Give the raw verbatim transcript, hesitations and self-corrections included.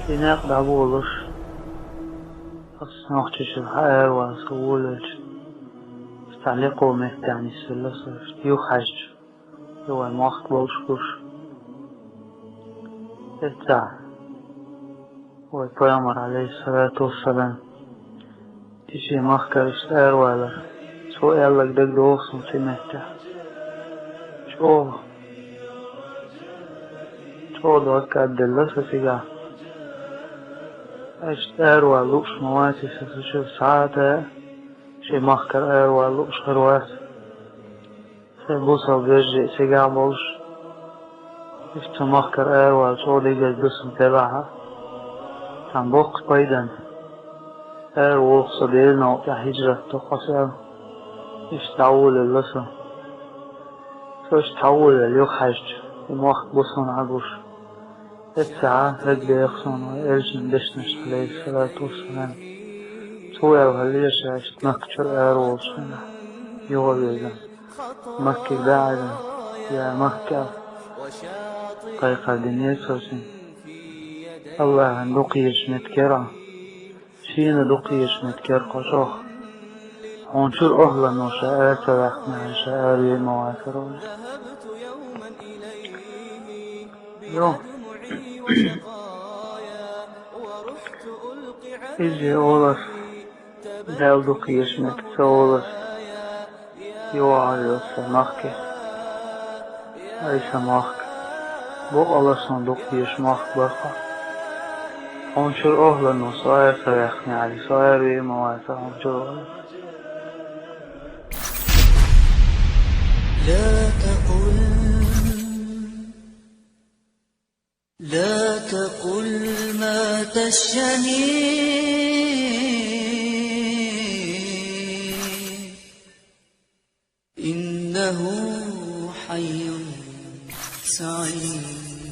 И некъ дӀаболуш, ас Нохчийчуьра хьаараваьлла со волавелча, цхьа лекхо меттехь нисвелла со, юха хьаьжча, и вайн мохк болуш гуш. Эццахь вай Пайхамар, Ӏалайхиссалату вассалам, и шен махкара иштта аравалар, цо аьлларг дагадогӀу суна цу меттехь. ЧӀогӀа, чӀогӀа дог кӀадделла сан цигахь. Иштта аравала лууш ма вац сан, сан чуьра цхьа а шен махкара аравала лууш хир вац. Сайн бусалба вежарий цигахь болуш, иштта цу махкара аравала чӀогӀа дегаза ду сан, делахь а, цхьана боккха пайдана. Араволу со Делан новкъа тӀехь хӀижрат до, хьо со аьлла, иштта дӀаволавелла со. Со иштта дӀаволавелла юха хьаьжча, и мохк бу суна Ӏа гуш. Эццахь дагадеха суна вайн элчанан дешнаш, Ӏалайхиссалату вассалам. Цо аьлла хиллера ша иштта Макка чуьра араволучу хенахь, юха а вирзина, Маккига дӀа а Ӏаьржина, я Макка, аьлла, кхайкхар динера цо шена. АллахӀана дукха езаш меттиг яра хьо. Шена дукха езаш меттиг яра хьо чӀогӀа. Хьуна чуьра охӀлано ша ара ца ваьккхинехь, ша араве а ма вацара, олий. Йо. Иза олу ас, Далла дукха езаш меттиг ца олу ас. Йо, Ӏайса махке. Ӏайса махке. Бакъ ала суна дукха езаш махка бара хьо. Хьуна чуьра охӀлано со ара ца ваьккхинехь, со араве а ма вацара хьуна чуьра охӀлуш. لا تقل، لا تقل مات الشهيد، إنه حي سعيد.